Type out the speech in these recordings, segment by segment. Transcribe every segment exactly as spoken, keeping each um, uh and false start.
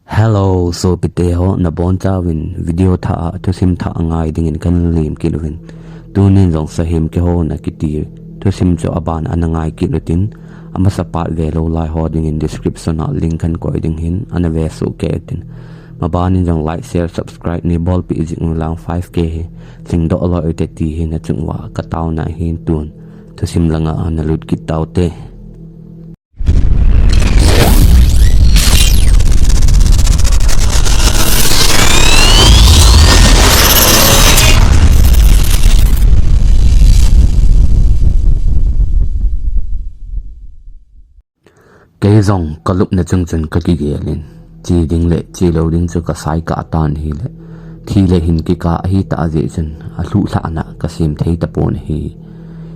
Hello, sopite ho, nabonchauvin video thah a thusim thah ngai dingin kahin lemkit uvin. Tunin jong Sahem kihouna kiti thusim chu aban a nangai kit utin, amasa part velou lai ho dingin description a link kahin koi ding ahin, ana vesoh kei utin. Mabanin jong like, share, subscribe neibolpeh jing unlang five K hi lhingdoh loi ute ti hi nachung uva kataona ahin tun. Thusim langa nalut kit taute. Kei jong kalupna chung chun kakigelin, che ding le chelou ding chu kasai kah tan ahile, thi le hin kikah ahitah jeh chun alhuhlhahna kasem thei tapon ahi.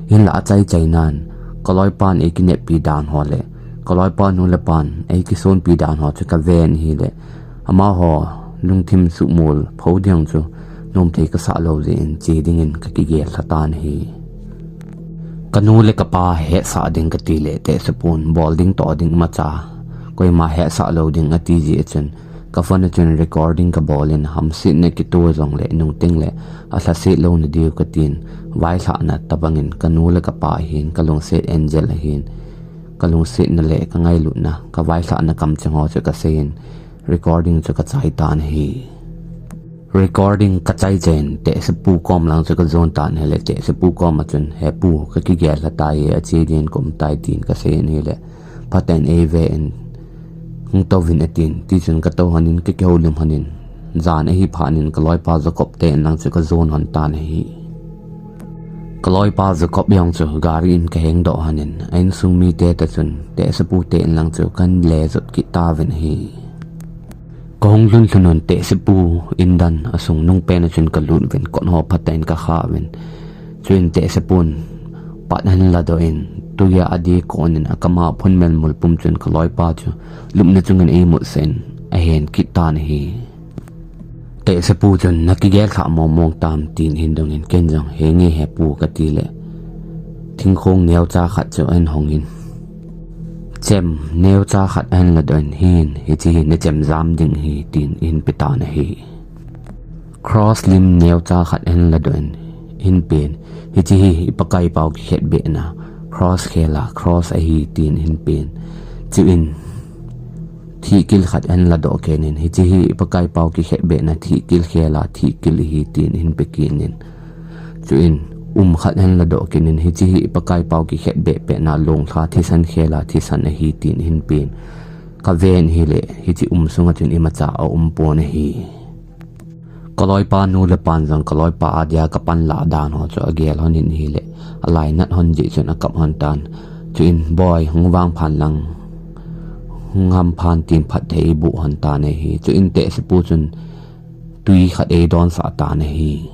Hinla achaichainan, kaloipan eikineppi dan ho le kaloipa nu le pan eikisonpi dan ho chu kaven ahile, amaho lungthim suhmol pho ding chu nomthei kasah lou jeh in che dingin kakigel lhatan ahi. Kanu le kapa hetsah ding katile, tehsepun bol ding toh ding imacha koima hetsah lou ding ati jeh chun, kaphone a chun recording kabolin, hamsetna kitoh jongle nungteng le alhaset louna diu katin, vailhahna tobangin kanu le kapa ahin, kalungset angel ahin, kalungsetna le kangailutna, kavailhahna kamcheng ho chu kaseiyin, recording chu kachai tan ahi. Recording kachaichaiyin, tehsepu kom lang chu kajon tan ahile, tehsepu koma chun, He pu, kakigel lhatai, ache dingin kaum tai tin kaseiyin ahile, phaten eiven, hung touvin atin, tichun katou lhonin, kakihoulim lhonin, jan ahi phatnin kaloipa Jacob te in lang chu kajon lhon tan ahi. Kaloipa Jacob jong chu gari in kahengdoh lhonin, a insung mite toh chun tehsepu te in lang chu kahin lejot kit tauvin ahi. Kahung lhun lhunun tehsepu in dan asung nungpen a chun kalut uvin, kot ho phatah in kakhah uvin. Chuin tehsepun pat ahin ladoh in, tuiya adih konin akama phunmelmul pum chun kaloipa chu lupna chungin eimutsah in ahen kit tan ahi. Tehsepu chun, Nakigel lhah mongmong tam, tin ahin dongin, ken jong, Henge hepu, katile, thingkhong neocha khat chu ahin hongin, chem neocha khat ahin ladoh in, Hin, hiche hi nachem jam ding ahi, tin ahin petan ahi. Cross lim neocha khat ahin ladoh in, ahin pen, Hiche hi iPakaipa kikhetbehna, cross khela cross ahi, tin ahin pen. Chuin thihkil khat ahin ladoh kenin, Hiche hi iPakaipa kikhetbehna, thihkil khela thihkil ahi, tin ahin pekinin. Chuin um khat ahin ladoh kenin, Hiche hi iPakaipa kikhetbeh pehna, longlha thisan khela thisan ahi, tin ahin pen. Kaven ahile, hiche um sunga chun imacha aumpon ahi. Kaloipa nu le pan jong kaloipa adia kapanlah dan ho chu agel lhonin ahile, alainat lhon jeh chun akap lhon tan. Chuin, Boi, hung vangphan lang, hung hamphan, tin phatthei eiboh lhon tan ahi. Chuin tehsepu chun twi khat eidonsah tan ahi.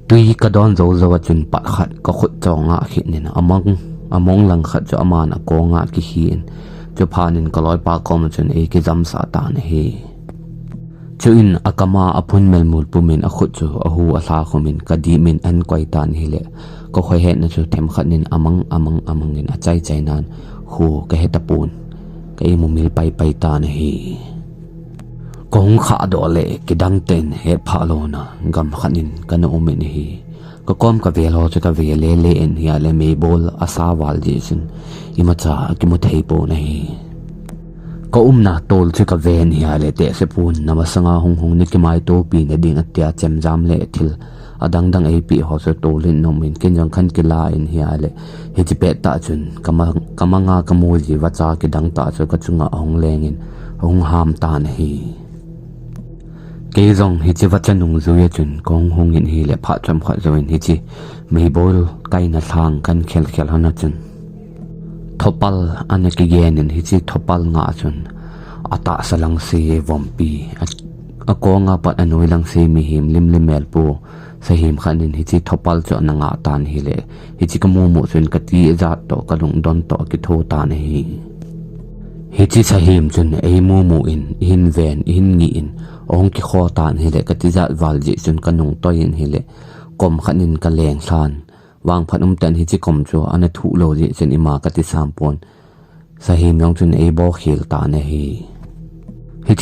Twi kadon joujouva chun pat khat kakhut chonga khinin, among, among lang khat chu aman akonga akikhin, chuphatnin kaloipa koma chun eikijamsah tan ahi. Chuin akama aphunmelmul pumin akhut chu ahu alhakhumin kadimin ahin koi tan ahile, kakhoihetna chu themkhatnin amang amang amangin achaichainan, Khu, kahetapon, ka imumil paipai tan ahi. Kahung khahdoh le kidangtah in hetphah louna gam khatnin kana umin ahi. Kakom kavel ho chu kave lele in ahile meibol asa val jeh chun imacha akimu theipon ahi. Kaumna tol chu kaven ahile tehsepun namasanga hunghung nakimaitopina ding atia chemjam le thil adangdang eipeh ho chu tolin naumin ken jong kahin kilan ahile, hiche pettah chun kama, kamanga kamu jiuva cha kidangtah chu kachunga ahung lengin ahung ham tan ahi. Kei jong hiche vacha nungjuia chun kahung hungin ahile phat chomkhat jouvin hiche meibol kaina lhang kahin khelkhel lhona chun thopal ana kigenin hiche thopal nga chun atahsa langse vompi, a, akonga pat anoi langse mihem limle melpu sahem khatnin hiche thopal chu ana ngah tan ahile, hiche kamumu chun kati ajat toh kalungdon toh akitho tan ahi. Hiche sahem chun eimumu in, ihin ven, ihin ngih in, ahung kikho tan ahile, katijat val jeh chun kanungtoi in ahile, kom khatnin kaleng lhan. Vangphat umtah in hiche kom chu ana thuh lou jeh chun ima katisampon. Sahem jong chun eibokhel tan ahi.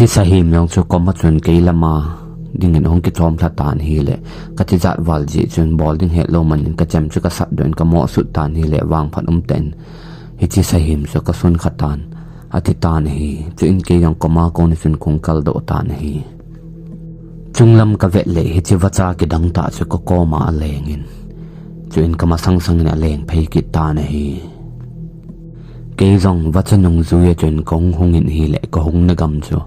Hiche sahim jong chu kom a chun kei lama dingin ahung kichom lha tan ahile, ka tijat val jeh chun bol ding hetlou man in ka chem chu ka sat doh in ka mo sut tan ahile, vangphat umtah in hiche sahim chu ka sun kha tan, ati tan ahi. Chuin kei jong kom a kon a chun kahung kal doh tan ahi. Chunglam ka vet le hiche vacha kidang tah chu ka kom a aleng in, chuin ka masang sang in aleng phei kit tan ahi. Kei jong vacha nungjui a chun kahung hung in ahile, ka hung na gam chu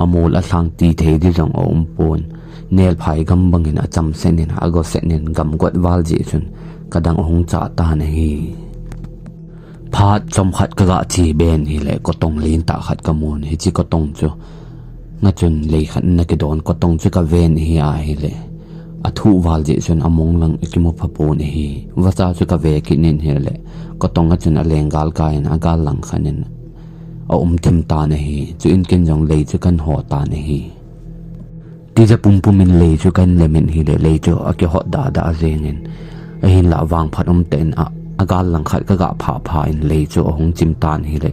amol alhang ti thei ding jong aum pon, nelphai gam bangin acham sen in, ago sen in, gam got val jeh chun ka dang ahung chah tan ahi. Phat chomkhat ka ga che ben ahile, kotong lentah khat ka mun. Hiche kotong chu nga chun lei khat in ana kidon, kotong chu ka ven ahi ahile, athuh val jeh chun among lang akimu pha pon ahi. Vacha chu ka ve kit in ahile, kotong a chun aleng gal kai in agal lang khat in aum thim tan ahi. Chuin ken jong lei chu kan ho tan ahi. Tija pumpum in lei chu kan lem in ahile, lei chu akihot dah dah jeng in, ahinlah vangphat umtah in a, agal lang khat ka ga pha pha in lei chu ahung chim tan ahile,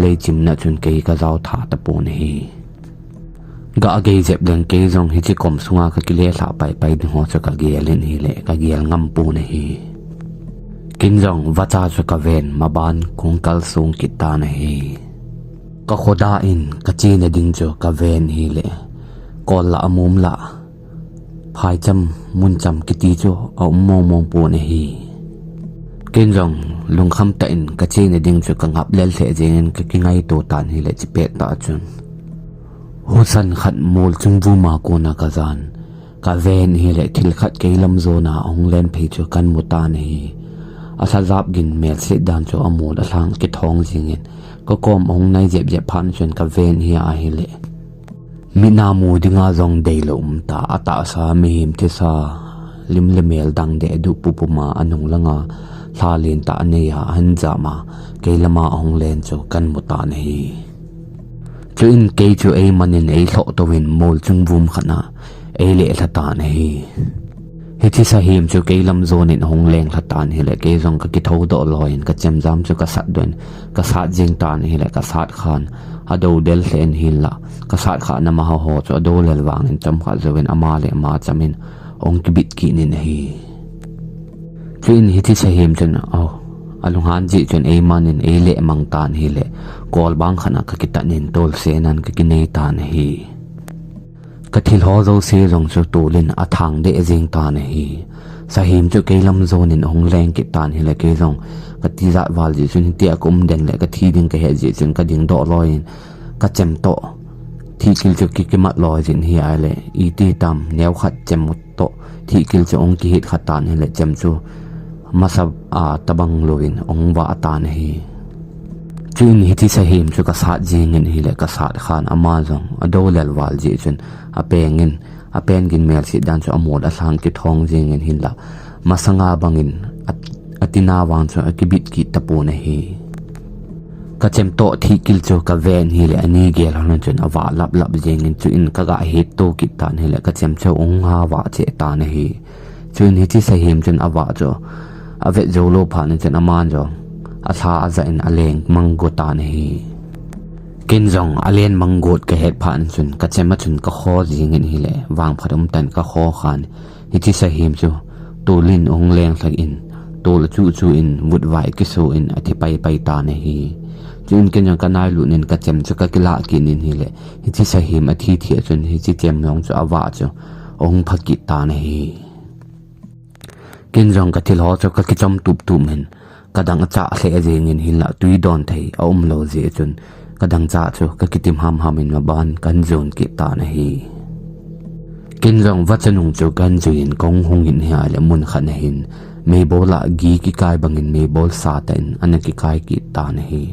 lei chimna chun kei ka jao tha tapon ahi. Ga gei jep leng kei jong hiche kom sunga ka kile lha pai pai ding ho chu ka gel in ahile, ka gel ngam pon ahi. Ken jong vacha chu ka ven, maban kahung kal sung kit tan ahi. Ka khoda in ka chena ding chu ka ven ahile, kol lah amum lah, phaicham muncham kiti chu aum mong mong pon ahi. Ken jong lungkham tah in ka chena ding chu ka ngap lel lheh jeng in ka kingaito tan ahile, chipet tah chun husa khat mol chungvum a kon a ka jan. Ka ven ahile, thil khat kei lam jon a ahung len phei chu kan mu tan ahi. Alha jap gin melset dan chu amol alhang kithong jeng in, ka kom ahung nai jep jep phat chun ka ven ahi ahile, mit a mu dinga jong deilou um tah, atahsa mihem thisa, lim le mel dang deh duh pupum a, anung langa lha lentah anei a, ahin jam a, kei lama ahung len chu kan mu tan ahi. Chuin kei chu eiman in eilhoh tou in mol chungvum khat a eile lha tan ahi. Hiche sahim chu kei lam jon in ahung leng lha tan ahile, kei jong ka kitho doh loi in ka chemjam chu ka sat doh in ka sat jeng tan ahile, ka sat khan adou del lheh in, hinlah ka sat kha na ma ho ho chu adou lel vang in chomkhat jouvin ama le ama cham in ahung kibit kit in ahi. Chuin hiche sahim chun, oh, alunghan jeh chun eiman in eile mang tan ahile, kol bang khat a ka kitan in tolsen a ka kinei tan ahi. Ka thil ho jouse jong chu tol in athang deh jeng tan ahi. Sahim chu kei lam jon in ahung leng kit tan ahile, kei jong ka tijat val jeh chun hitia ka um den le ka thi ding ka het jeh chun ka ding doh loi in ka chem toh thihkil chu ki, kimat loi jin ahi ahile, iti tam neo khat chem toh thihkil chu ahung kihit kha tan ahile, chem chu masa a tabang louvin ahung vah tan ahi. Chuin hiche sahim chu ka sat jeng in ahile, ka sat khan ama jong adou lel val jeh chun apeng in, apen gin melset dan chu amol alhang kithong jeng in, hinlah masanga bang in a, atina vang chu akibit kit tapon ahi. Ka chem toh thihkil chu ka ven ahile, ani gel hon chun avah lap lap jeng in, chuin ka ga het to kit tan ahile, ka chem chu ahung ha vah cheh tan ahi. Chuin hiche sahim chun avah chu avet jou lou phat in chun aman jong alha ajah in aleng mang got tan ahi. Ken jong alen mang got ka het phat in chun ka chem a chun ka kho jeng in ahile, vangphat umtah in ka kho khan, hiche sahim chu tol in ahung leng lha in, tol achu chu in vutvai kiso in athi pai pai tan ahi. Chuin ken jong ka nailut in ka chem chu ka kilah kit in ahile, hiche sahim athi thi a chun hiche chem jong chu avah chu ahung pha kit tan ahi. Ken jong ka thil ho chu ka kichom tup tup in, ka dang achah lheh jeng in, hinlah tui don thei aum lou jeh chun ka dang chah chu ka kitim ham ham in maban kan jon kit tan ahi. Ken jong vacha nung chu kan jui in kahung hung in ahile, mun khat a hin meibol a gi kikai bang in meibol sa tah in ana kikai kit tan ahi.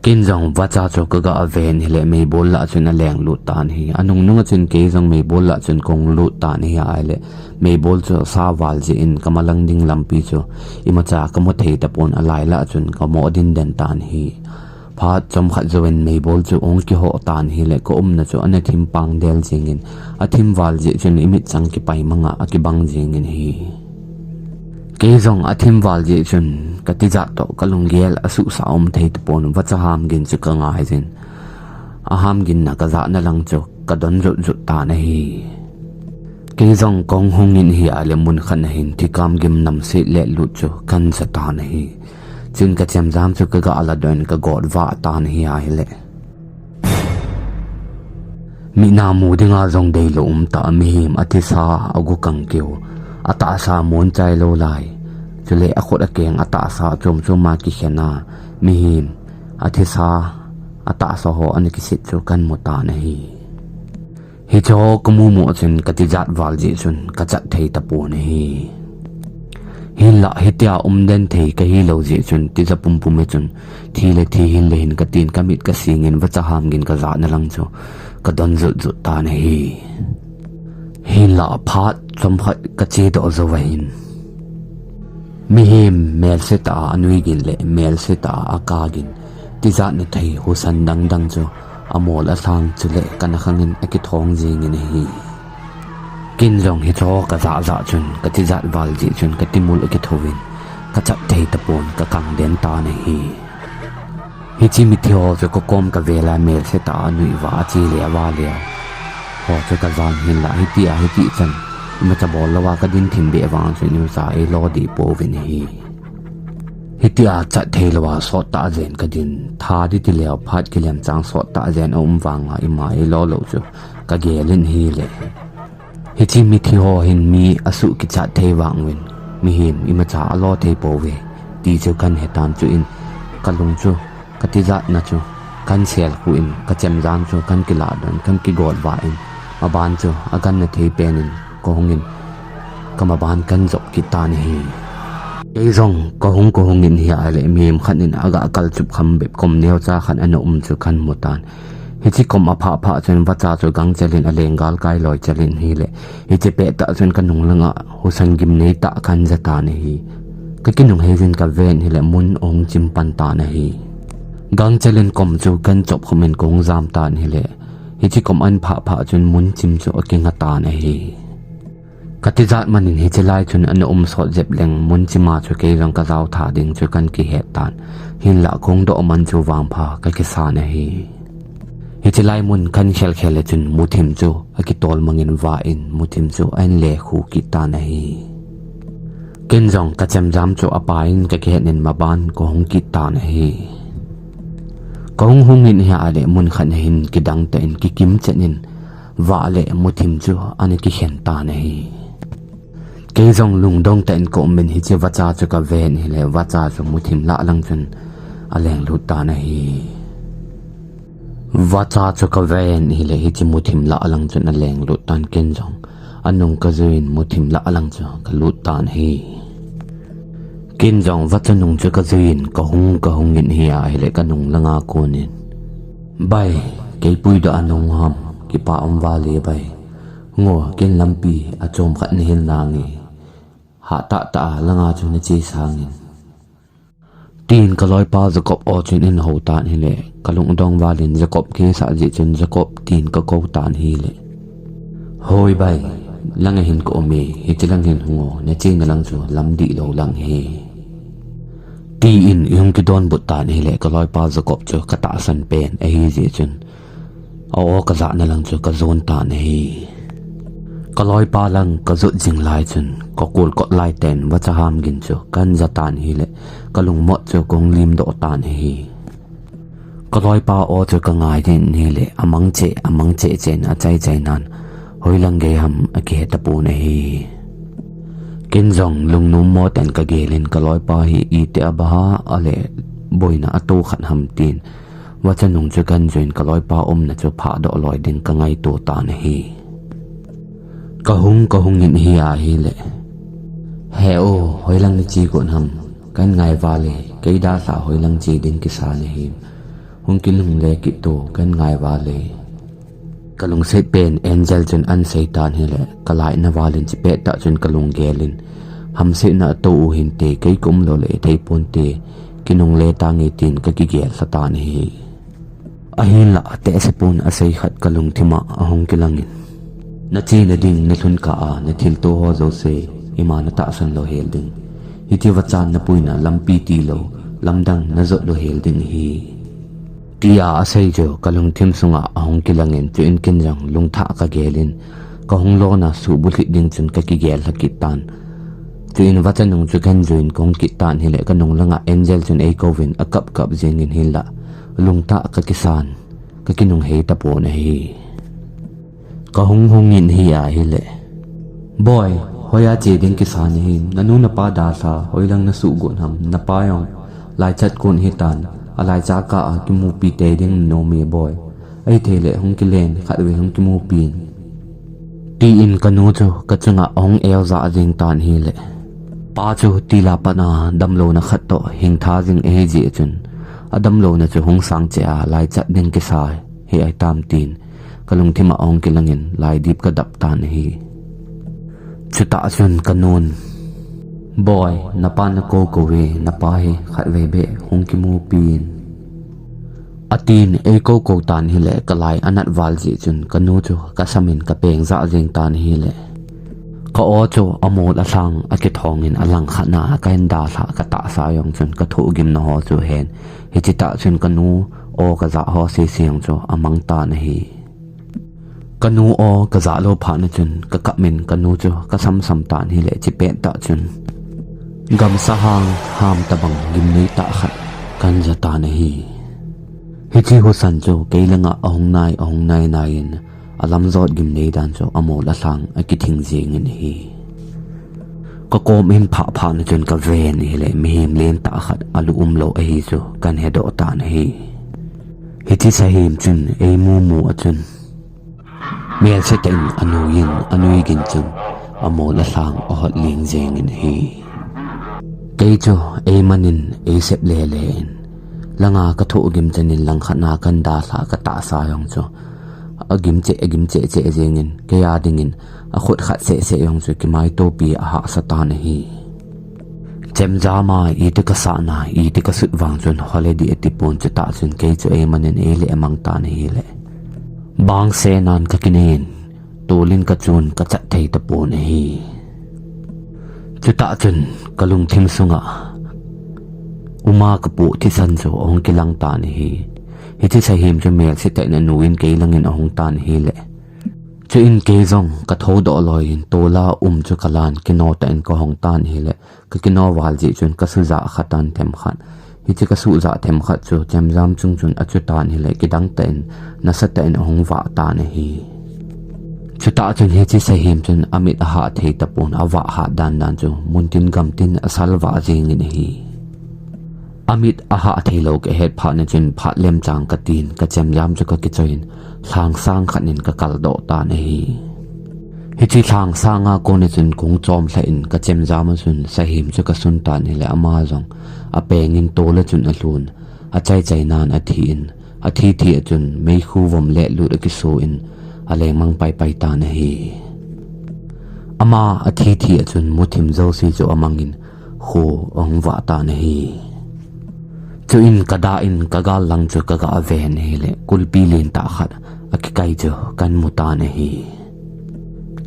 Ken jong vacha chu ka ga ven ahile, meibol lah chun aleng lut tan ahi. Anung nung a chun kei jong meibol lah chun kahung lut tan ahi ahile, meibol chu asa val jeh in ka malang ding lampi chu imacha ka mu thei tapon, alai lah chun ka mo din den tan ahi. Phat chomkhat jouvin meibol chu ahung kiho tan ahile, ka umna chu ana thim pang del jeng in, athim val jeh chun imit chang kipai mang a, akibang jeng in ahi. Kei jong athim val jeh chun ka tijat toh ka lunggel asuhsah um thei tapon, vacha ham gin chu ka ngai jin. Aham gin na kajah na lang chu kadon jut jut tan ahi. Kei jong kahung hung in ahile mun khat na hin thikam gim namse le lut chu kahin ja tan ahi. Chun kachemjam chu kaga ladoh in kagot vah tan ahi ahile. Mit na mu dinga jong deilou um tah, mihem athisa agu kang keu, atahsa mun chai lou lai. Chule akhut akeng atahsa chom chom a kikhen a, mihem athisa atahsa ho ana kisit chu kahin mu tan ahi. Hiche ho kamu mu chun katijat val jeh chun kachat thei tapon ahi. Hinlah hitia umden thei kahi lou jeh chun tija pumpum e chun thi le thi hin le hin katin kamit kasing in vacha ham gin kajah na lang chu kadon jut jut tan ahi. Hinlah phat chomkhat kache doh jou vahin mihem melse tah a anui gin le melse tah a aka gin tijat na thei husa dang dang chu amol alhang chule kana khang in akithong jing in ahi. Ken jong hiche ho kajah jah chun katijat val jeh chun katimul akithou in kachat thei tapon kakang den tan ahi. Hiche mithi ho chu kakom kavel a melse tah a anui uva ache le ava le ho chu kajan hinlah hitia hiti chan imacha bol louva kadin thim beh vang chun imacha eilo deh pouvin ahi. Hitia chat thei louva sot tah jen kadin, tha diti leu phat kilem chang sot tah jen aum vanga ima eilo lou chu kagel in ahile. Hiche mithi ho hin mi asuh kichat thei vang uvin, mihem imacha alo thei pouve, ti chu kahin he tan chuin kalung chu katijat na chu kahin sel khu in kachemjam chu kahin kilah doh in kahin kigot vah in, maban chu agan na thei pen in kahung in kamaban kahin jop kit tan ahi. Kei jong kahung kahung in ahile mihem khat in aga kal chup kham bep kom neocha khat ana um chu kahin mu tan. Hiche kom aphah phah chun vacha chu gangchel in aleng galkai loi chel in ahile. Hiche pettah chun kanung langa husa gimnei tah kahin ja tan ahi. Kakinung hei jin kaven ahile mun ahung chim pan tan ahi. Gangchel in kom chu kahin chop khum in kahung jam tan ahile. Hiche kom ahin phah phah chun mun chim chu akinga tan ahi. Katijat man in hiche lai chun ana um sot jep leng mun chim a chu kei jong kajao tha ding chu kahin kihet tan. Hinlah kahung doh man chu vangpha kakisan ahi. Hiche lai mun kahin khel khel le chun muthim chu akitol mang in vah in muthim chu ahin le khu kit tan ahi. Ken jong kachemjam chu apai in kakihet in maban kahung kit tan ahi. Kahung hung in ahile mun khat na hin kidang tah in kikim chen in vah le muthim chu ana kikhen tan ahi. Kei jong lungdong tah in ka um in hiche vacha chu kaven ahile vacha chu muthim lah lang chun aleng lut tan ahi. Vacha chu kaven ahile hiche muthim lah lang chun aleng lut tan ken jong anung kajui in muthim lah lang chu kalut tan ahi. Ken jong vacha nung chu kajui in kahung kahung in ahile kanung langa kon in, "Bai, kei puidoh a nahung ham, kipa um vale bai. Ngo, ken lampi achom khat nahil nange. Hah tah tah a langa chu nache sangin." Tin kaloipa Jacob o chun ahin hou tan ahile, kalungdong val in Jacob kisah jeh chun Jacob tin kakou tan ahile. "Hoi bai, langa hin ka um e, hiche lang hin hung o, nachena lang chu lam dihlou lang ahi." Tin eihung kidonbut tan ahile, kaloipa Jacob chu katahsan pen ahi jeh chun, a-o kajah na lang chu kajon tan ahi. Kaloipa lang kajot jing lai chun, kakol kot lai tah in vacha ham gin chu kahin ja tan ahile, kalungmot chu kahung limdoh tan ahi. Kaloipa o chu kangai din ahile, amang cheh, amang cheh cheh in achai chai nan, hoilang gei ham akihe tapon ahi. Ken jong lungnom mo tah in kagel in kaloipa hi iti a baha a le boina ato khat ham tin, vacha nung chu kahin jui in kaloipa umna chu phahdoh loi ding kangaito tan ahi. Kahung kahung in ahi ahile, "He o, hoilang nache got ham, kahin ngai vale, kei dalha hoilang che ding kisa nahim. Hung kilungle kit to, kahin ngai vale." Kalungset pen Angel chun ahin sei tan ahile, kalaina val in chipet tah chun kalunggel in, "Hamsetna ato u hinte, kei ka um lou le ithei ponte, kinungle tange," tin kakigel lha tan ahi. Ahinlah atehse pon asei khat kalungthim a ahung kilang in, "Nachena ding nalhun kah a nathilto ho jouse ima natahsan lou hel ding. Hiche vachan napuina lampi tilou, lamdang najot lou hel ding ahi." Tia asei chu kalungthim sunga ahung kilangin, chuin ken jong lungthah kagelin, kahung lona suhbulhit ding chun kakigel lhakit tan. Chuin vacha nung chu kahin juin kahung kit tan hile, kanung langa Angel chun eikouvin akap kap jengin hinla lungthah kakisan, kakinung hei tapon ahi. Kahung hungin hi ahile, Boi, hoiya che ding kisa nahi, nanu napa dalha, hoilang nasuh got ham, napa jong laichat kon hitan, alaicha kah a kimupi tei ding nanom e boi. Ahithei le hung kilen, khatvei hung kimupin. Tin kanu chu kachunga ahung eojah jeng tan hile, Pa chu tila pat a damlouna khat toh hingtha jing ahi jeh chun, adamlouna chu hung sang cheh a laichat ding kisa hi ahitam tin kalungthim a ahung kilangin laidip kadap tan ahi. Chutah chun kanun, Boi, napa nakou kou e, napa hi khatvei beh hung kimupin, atin eikou kou tan hile, kalai anat val jeh chun kanu chu kasamin kapeng jah jeng tan hile, ka-o chu amol alhang akithongin alangkhat na kahin dalhah katahsa jong chun kathohgimna ho chu hen, hiche tah chun kanu o kajah ho sese jong chu amang tan ahi. Kanu o kajah lou phat na chun kakapmin kanu chu kasamsam tan hile, chipet tah chun gamsa hang ham tabang gimnei tah khat kahin ja tan ahi. Hiche husan chu kei langa ahung nai ahung nai nai in, alamjot gimnei dan chu amol alhang akithing jengin ahi. Kakom in phah phat na chun kaven hile, mihem lentah khat alu umlou ahi chu kahin hedoh tan ahi. Hiche sahem chun eimu mu a chun melse tah in anuiyin, anui gin chun amol alhang ahot ling jengin ahi. Kei chu eimanin eisep lele in, langa kathohgim chanin langkhat na kahin dalhah katahsa jong chu agim cheh, agim cheh cheh jengin, kei a dingin akhut khat seh seh jong chu kimaitopi ahahsa tan ahi. Chemjam a iti kasah na, iti kasut vang chun holiday atipon, chutah chun kei chu eimanin eile mang tan ahile, bangsenan kakineiyin, tolin kachun kachat thei tapon ahi. Chutah chun kalungthim sunga uma kapoh thisan chu ahung kilang tan ahi. Hiche sahem chu melse tah in anuiyin kei langin ahung tan ahile, chuin kei jong kathoudoh loiyin tola um chu kalan kino tah in kahong tan ahile, kakino val jeh chun kasujah kha tan themkhat. Hiche kasujah themkhat chu chemjam chung chun achu tan hile, kidang tah in nasatah in ahung vah tan ahi. Chutah chun hiche sahem chun amit ahah thei tapon, avah hat dan dan chu muntin gamtin asalvah jengin ahi. Amit ahah theilou kahet phat na chun phat lemchang katin, kachemjam chu kakichoiyin lhangsang khat in kakaldoh tan ahi. Hiche lhangsang a kona chun kahung chomlhah in kachemjam a chun sahem chu kasun tan hile, ama jong apengin tola chun alhun, achaichai nan athin, athithi a chun meikhu vom le lut akiso in alengmang paipai tan ahi. Ama athithi a chun muthim jouse chu amangin kho ahung vah tan ahi. Chuin kadah in kagal lang chu kaga ven hile, kulpi lentah khat akikai chu kahin mu tan ahi.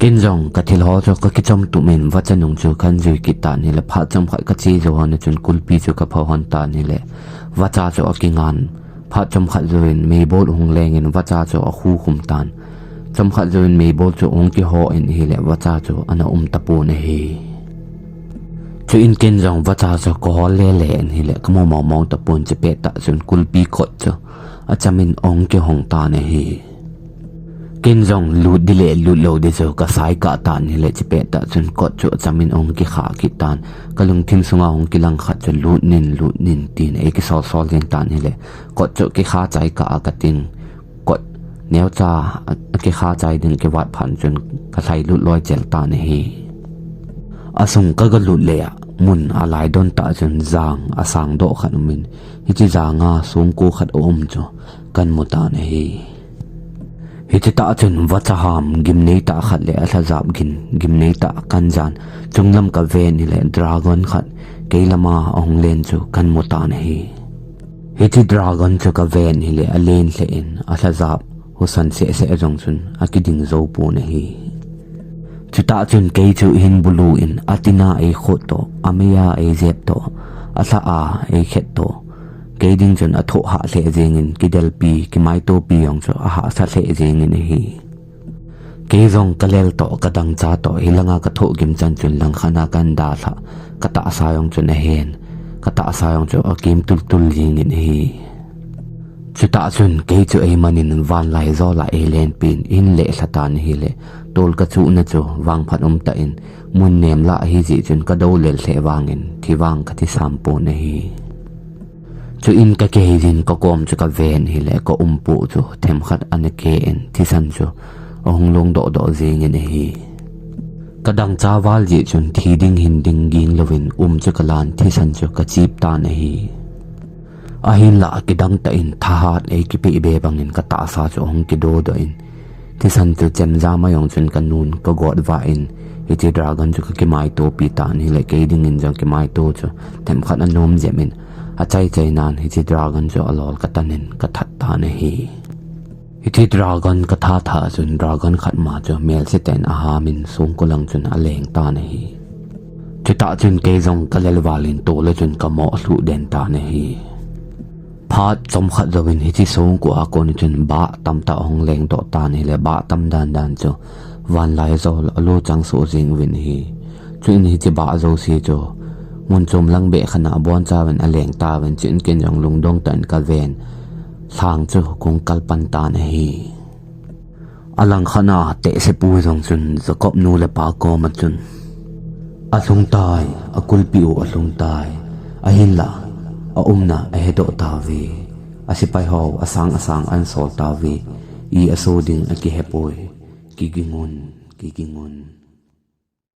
Ken jong kathil ho chu kakichom tumin vacha nung chu kahin jui kit tan hile, phat chomkhat kache jou hon a chun kulpi chu kapha hon tan hile, vacha chu akingan. Phat chomkhat jouvin meibol ahung lengin vacha chu akhukhum tan. Chomkhat jouvin meibol chu ahung kiho in ahile, vacha chu ana um tapon ahi. Chuin ken jong vacha chu kahol lele in ahile, kamu mongmong tapon, chipet tah chun kulpi kot chu achamin ahung kihong tan ahi. Ken jong lut ding le lut lou ding chu kasai kah tan hile, chipet tah chun kot chu achamin ahung kikhah kit tan. Kalungthim sunga hung kilang khat chu lut nin, lut nin tin eikisol sol jeng tan hile, kot chu kikha chai kah a katin, kot neocha akikha chai ding kivat phat chun kalhai lut loi chel tan ahi. Asung kaga lut le a, mun alaidon tah chun jang asang doh khat umin, hiche janga songko khat aum chu kahin mu tan ahi. Hiche tah chun vacha ham gimnei tah khat le alhajap gin gimnei tah kahin jan, chunglam kaven hile dragon khat kei lama ahung len chu kahin mu tan ahi. Hiche dragon chu kaven hile alen lheh in alhajap husan seh seh jong chun akiding jou pon ahi. Chutah chun kei chu hin bulu in atina eikhot toh, ameiya eijep toh, alha a eikhet toh, Kei ding chun athoh hah lheh jengin, kidelpi, kimaitopi jong chu ahahsa lheh jengin ahi. Kei jong kalel toh, kadangcha toh, hilanga kathoh gim chan chun langkhat a kahin dalhah, katahsa jong chun ahen, katahsa jong chu akim tultul jengin ahi. Chutah chun kei chu eimanin vanlaijol a eilenpin, eihin lelha tan ahile, tol kachuhna chu vangphat umtah in, mun nem lah ahijeh chun kadou lel lheh vangin, thi vang kathisam pon ahi. Chuin kakihei jin kakom chu kaven ahile, kaumpu chu themkhat ana ken, thisan chu ahung long dohdoh jengin ahi. Kadangcha val jeh chun thi ding hin ding ging louvin um chu kalan, thisan chu kachip tan ahi. Ahinlah kidangtah in thahat eikipeh be bangin katahsa chu ahung kidodoh in, thisan chu chemjam a jong chun kanun kagot vah in, hiche dragon chu kakimaitopi tan ahile, kei dingin jong kimaito chu themkhat anom jep in, achaichai nan hiche dragon chu alol katan in kathat tan ahi. Hiche dragon kathat tha chun dragon khat ma chu melse tah in ahamin songkul lang chun aleng tan ahi. Chutah chun kei jong kalel valin tol a chun kamoh lhuh den tan ahi. Phat chomkhat jouvin hiche songkul a kon chun bah tamtah ahung lengdoh tan ahile, bah tam dandan chu vanlaijol alo chang soh jeng uvin ahi. Chuin hiche bah jouse chu mun chom lang beh khat a abonchauvin aleng tauvin, chuin ken jong lungdong tah in kaven, lhang chu kahung kalpan tan ahi. Alangkhat a tehsepu jong chun Jacob nu le pa koma chun, alhung tai, akulpi u alhung tai, ahinlah aumna ahedoh tauve, asepai ho asang asang ahin sol tauve, i aso ding akihepoi, kigingun, kigingun.